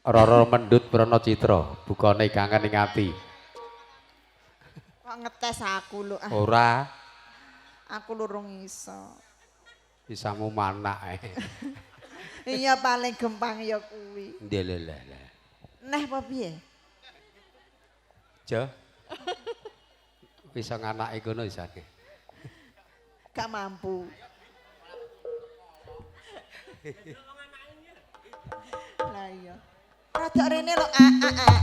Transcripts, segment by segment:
Roro Mendut Pranacitra, bukane kangen ing ati. Kok ngetes aku lho ah. Ora. Aku lurung iso. Isamu manak ae. Iya paling gampang ya kuwi. Ndelelele. Neh apa piye? Jo. Bisa nganake kono isane. Gak mampu. Lah iya. Rada rene lho a a a.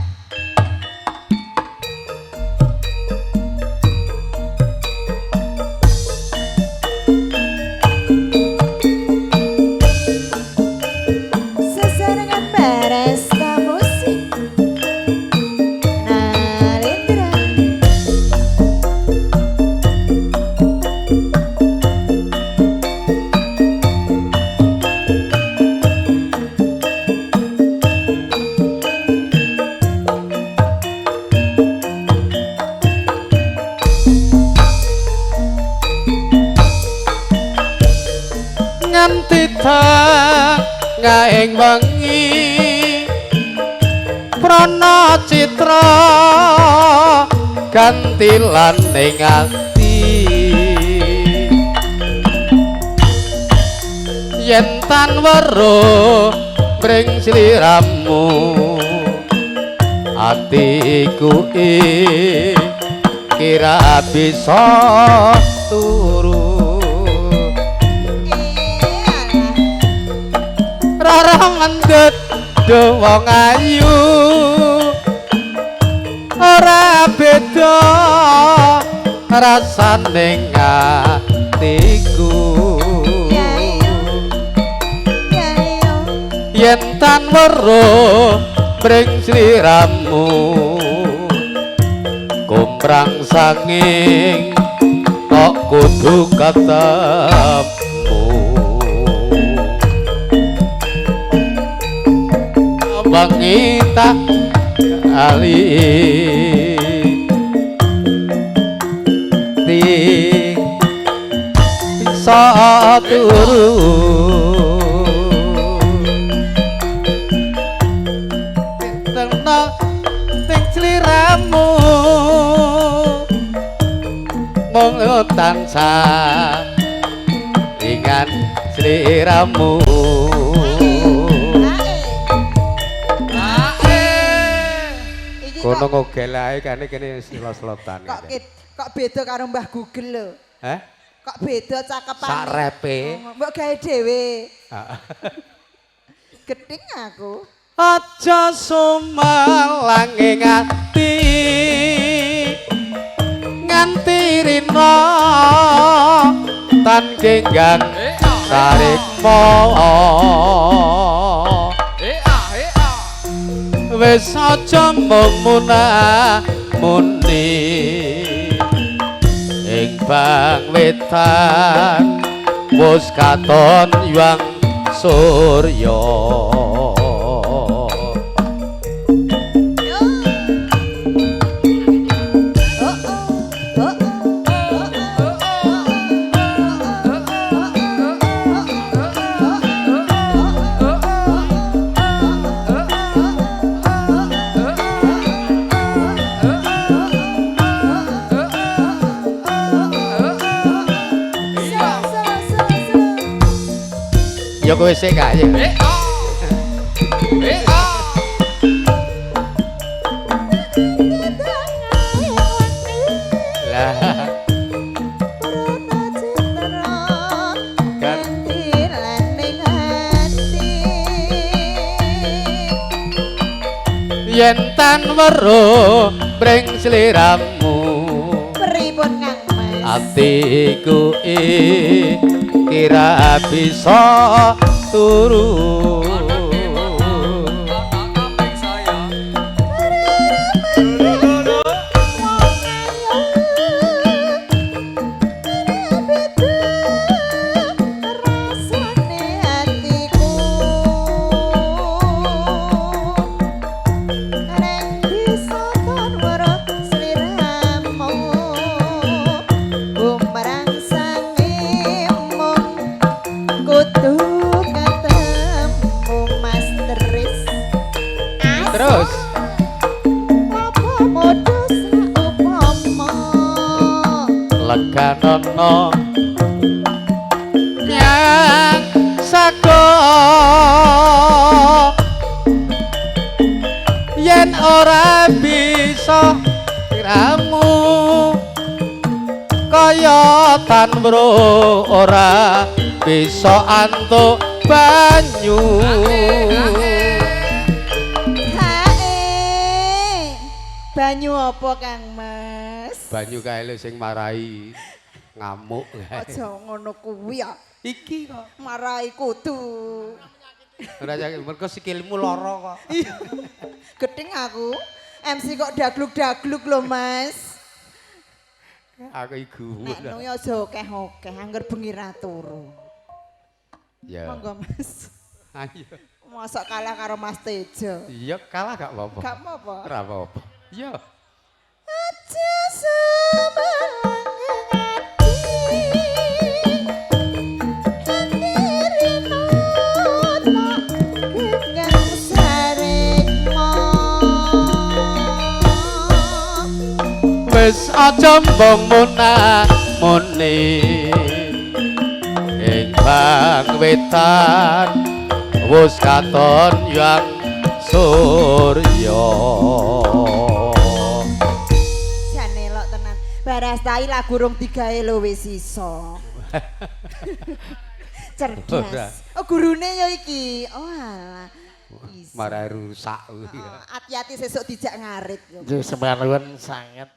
Sesarengan Baresta Musik Nalendra. Nganti tengahing wengi Pranacitra gantilan ning ati yen tan weruh mring sliramu atiku kira bisa turu. Roro Mendut do wong ayu ora beda rasane atiku yen tan weruh mring sliramu kumprang sanging kok kudu ketemu. Wengi tak ali ti bisa turu tengna ting sliramu mung tansah ingat sliramu. Kono ngogel ae kene kene selo-selotan. Kok beda karo Mbah Google lho. Heh? Kok beda cakepan. Sak repe. Mbok gawe dhewe. Heeh. Gething aku. Aja sumelang ing ati nganti rina tan genggang sarikma. Wis aja mung-muni ing bang wetan wis katon yang surya. Ya kowe sik kae. Lah yen tan weruh mring sliramu pripun Kang Mas atiku kira bisa turu. Kudu ketemu. Terus. Apa modho saupama? Leganono nyang sako yen ora bisa kiramu kaya tanbro ora bisa antuk banyu. Hae. Banyu apa, Kang Mas? Banyu kae lho sing marai ngamuk kae. Aja ngono kuwi ya. Iki kok Marai kudu. Ora sakit, mergo sikilmu lara kok. Iya. Gedeng aku. MC kok dagluk-dagluk lho, Mas. Aku iku. Nek no ya aja akeh-akeh, angger bengi ra turu. Ya. Monggo, Mas. Ayo. Mosok kalah karo Mas Tejo. Iya, kalah gak apa-apa. Gak apa-apa. Ora apa-apa. Iya. Aja semangat ati. Rino tak genggam sarikma. Wis aja mbong muna-muni. Ing bang wetan wis katon yang surya. Jane elok tenan. Barastai lagu rung digawe lho wis iso. Cerdas. Oh, gurune ya iki. Oh alah. Iso. Marai rusak kuwi. Oh, ati-ati sesuk dijak ngarit yo. Nggih, sembah nuwun sanget.